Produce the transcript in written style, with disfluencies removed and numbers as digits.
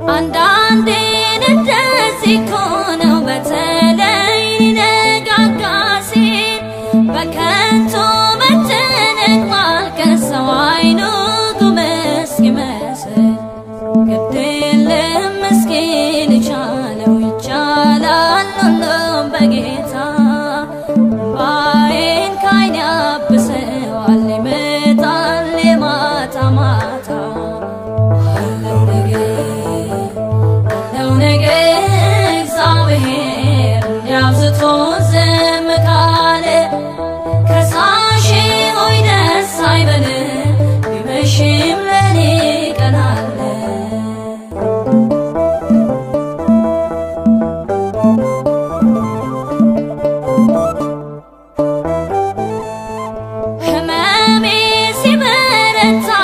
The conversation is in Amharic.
አንዳንዴ እንደዚህ እኮ ነው፣ በተለይ ሊነጋጋ ሲል በከንቱ መጨነቅ ማልቀስ፣ ሰው አይኑ ጉም እስኪመስል። ግድ የለም ምስኪን ይቻለው፣ ይቻላል ሁሉም በጌታ። እምባዬን ካይኔ ያብሰዋል፣ ይመጣል የማታ ማታ። አለው ነገር፣ አለው ነገር፣ እግዚአብሔር እንዲያብዝቶ ዝም ካለ። ከሳሼ ሆይ ደስ አይበል፣ ቢመሽም